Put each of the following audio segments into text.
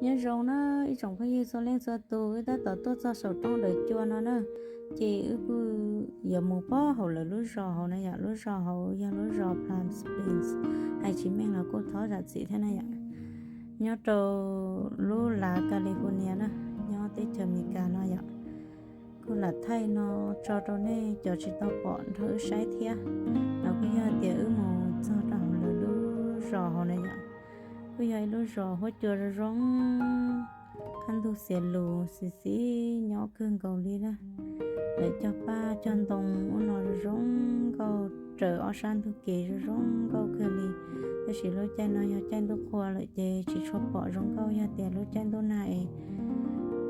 Nyob zoo na ib tsoom phooj ywg txhua leej txhua tus, wb tab tom tuaj txog saum roob Dawm Cua no na, ces wb kuj yuav mus pab hauv lawv lub zos hauv na yom. Lub zos hauv yog lub zos Palm Springs, hais tsis meej los kuj thov zam txim thiab na yom. Nyob rau lub lav California na, nyob teb chaws Amelikas no yom. Kuj lam thaij no tso rau nej cov tsis tau pom nrog wb saib thiab. No kuj yog tias wb mus txog rau hauv lawv lub zos hauv na yom. Kuj yog ib lub zos huab cua zoo zoo, qab ntug xiav lus xis xis nyob kawg nkaus li na. Lawv cog paj cog ntoo ub no zoo zoo nkauj, raws ob sab ntug kev zoo zoo nkauj kawg li. Tab sis lub caij no yog caij ntuj qhua lawm ces tsis tshua pom zoo nkauj, yog tias lub caij ntuj nag es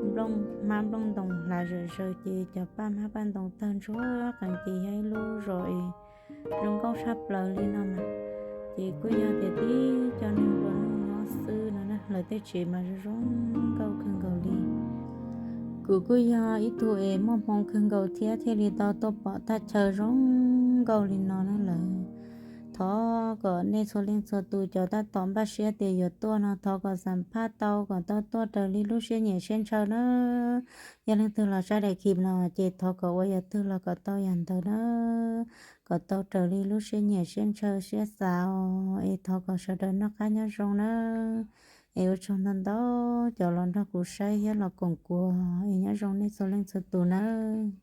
nplooj hmab nplooj ntoo hlav zawm zaws ces cov paj hmab paj ntoo tawg ntsuag qees, ces yog ib lub zos es zoo nkauj tshaj plaws li no mas. Ces kuj yog tias tib co neeg nplua nuj nyob xwb no na, lawv tej tsev mas zoo zoo nkauj kawg nkaus li. Kuv kuj yog ib tug es muaj hmoo kawg nkaus thiab thiaj li tau tuaj pom thaj chaw zoo nkauj li no na lawm. Thov kom nej txhua leej txhua tus cov tab tom npaj siab tias yuav tuaj no thov kom xam phaj tau kom tau tuaj raws li lub siab nyiam siab ntshaw na. Yog leej twg los saib daim clip no ces thov kom ua yam twg los kom tau yam ntawd na, kom tau raws li lub siab nyiam siab ntshaw siab xav os. Es thov kom sawv daws noj qab nyob zoo na. Es ua tsaug ntau ntau cov los nrog kuv saib thiab los koom kuv, es nyob zoo nej txhua leej txhua tus nawb.